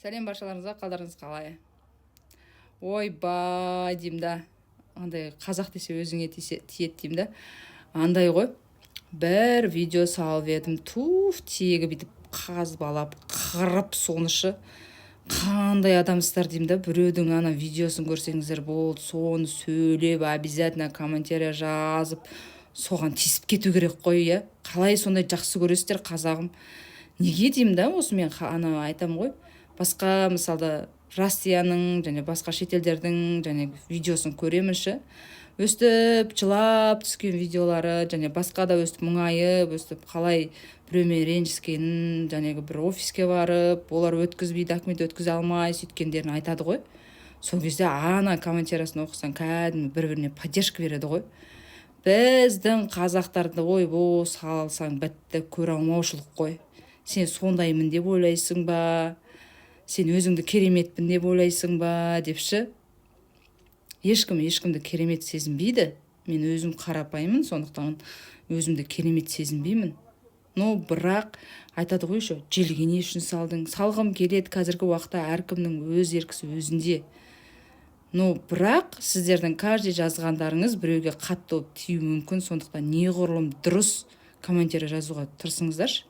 Сәлем баршаларыңызға, қалдарыңыз қалай? Ойбай деймін да, андай қазақ десе өзіңе тисе, тиеді деймін да. Андай ғой, бір видео салып едім, туф, тегі бүйтіп қазбалап қырып сонышы. Қандай адамсыздар деймін да. Біреудің ана видеосын көрсеңіздер болды, соны сөйлеп, обязательно комментарий жазып, соған тиісіп кету керек қой, иә. Қалай сондай жақсы көресіздер, қазағым, неге деймін да. Осы мен ана айтамын ғой, басқа, мысалда, Россияның және басқа шетелдердің және видеосын көремін ше, өстіп жылап түскен видеолары және басқа да, өстіп мұңайып, өстіп қалай біреумен ренжіскенін, жәнегі бір офиске барып, олар өткізбей, документ өткізе алмай сөйткендерін айтады ғой. Сол кезде ана комментариясын оқысаң, кәдімгі бір біріне поддержка береді ғой. Біздің қазақтарды, ойбой, салсаң бітті, көре алмаушылық қой. Сен сондаймын деп ойлайсың ба, сен өзіңді кереметпін деп ойлайсың ба деп ше. Ешкім ешкімді керемет сезінбейді. Мен өзім қарапайыммын, сондықтан өзімді керемет сезінбеймін. Но бірақ айтады ғой еще: «Желіге не үшін салдың?» Салғым келеді. Қазіргі уақытта әркімнің өз еркісі өзінде. Но бірақ сіздердің каждый жазғандарыңыз біреуге қатты болып тиюі мүмкін. Сондықтан неғұрлым дұрыс комментарий жазуға тырысыңыздаршы.